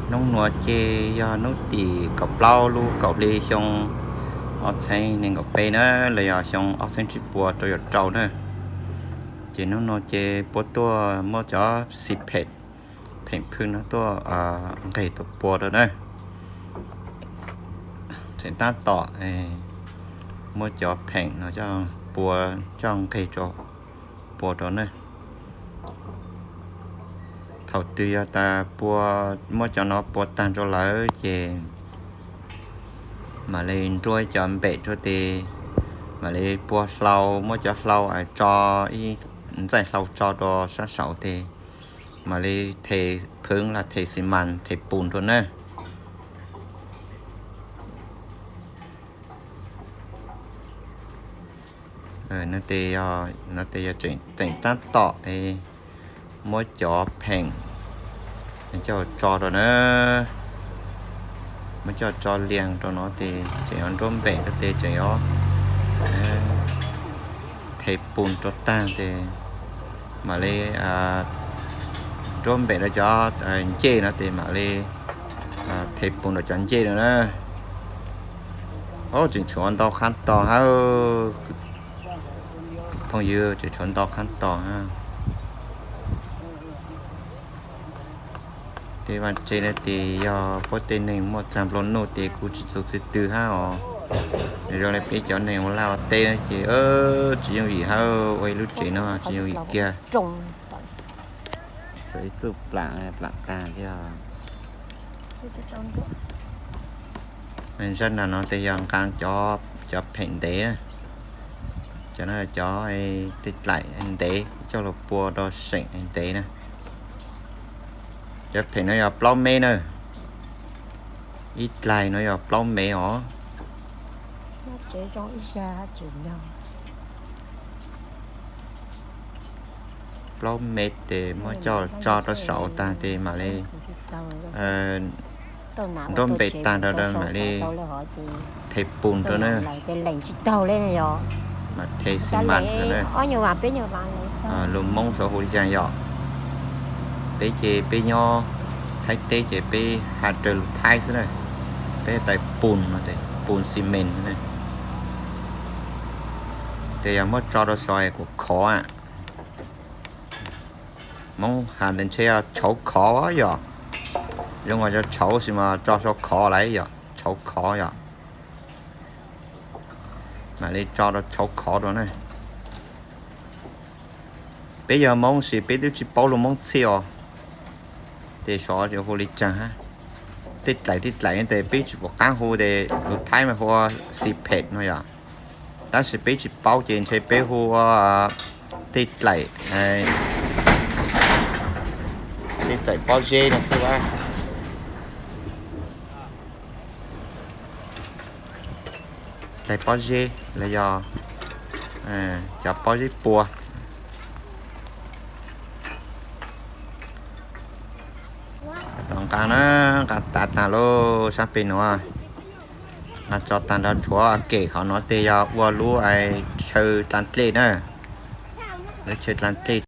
Hnub nuav ces yog hnub tim kaum plaub lub kaum hli xyoo ob txheeb nees nkaum peb na, los yog xyoo ob txheeb tsib puas rau caum rau na. Ces hnub nuav ces puab tuaj muab cov xi phem, pheem phwj no tuaj nqeg rau pua rau na. Tseem tab tom muab cov pheem no coj pua, coj nqeg rau pua rau na. Thaum twg yog tas pua, muab cov no pua tag rau lawm ces mam li nruab cov npem rau tes, mam li pua hlau, muab cov hlau tso, ib ntxaij hlau tso rau sab saud tes mam li them phwv los them xi mas them pus rau na. No tes yog tseem tab tom muab cov pheem coj tso rau na, muab coj tso lias rau no tes tseem yuav nruab npem rau tes tseem yuav them pus rau tag tes mam li nruab npem rau cov ncej no tes mam li them pus rau cov ncej no na. Tseem tshuav ntau qhab tos hab, phooj ywg, tseem tshuav ntau qhab tos hab. Tej vaj tsev no tes yog puab tej neeg muaj txag nplua nuj tes kuj tsis txhua txhia twg hab os. Zoo li peb cov neeg ua laj ua teb no ces tsis yooj yim hab, ua ib lub tsev no tsis yooj yim kiag. Ib txuj plam, plam tag thiab. Zaj nram no tes yog nqa cov pheem ntev, cov no cov tej dlaim ntev coj los pua rau seem ntev na. Cov pheem no yog plaub mev na, ib dlaim no yog plaub mev os. Plaub mev tes muab coj tso rau saud tag tes mam li nruab npem tag rau mam li them pus rau na. Mam them xi mas rau na. Lus Hmoob sav hu li cas yom? Peb ces peb nyob Thaib teb ces peb has raws lus Thaib xwb na. Peb has tas pus no, pus xi mes na. Ces yog muab tso rau saud kuv khov. Hmoob has ntawd ntshe yog tshauv khov yom. Zoo ua cov tshauv xi mas tso sau khov lawm yom, tshauv khov yom. Mam li tso rau tshauv khov rau na. Peb yog Hmoob sis peb twb tsis paub lus Hmoob txhij os. Ces xyov hu li cas hab. Tej dlaim tej dlaim tes peb tsis pom qab hu tes lus Thaib mas hu ua xi phem no yom. Tab sis peb tsis paub ces ntshe peb hu ua tej dlaim, tej dlaim pob zeb no xwb a. Dlaim pob zeb los yog cov pob zeb pua. Tom nqa na, nqa tav tag lauj, sab pem nuav. Nqa tso tag nrho, tshuav kem qhov no tes yog ua lub chaw dlaa dlej na. Lub chaw dlaa dlej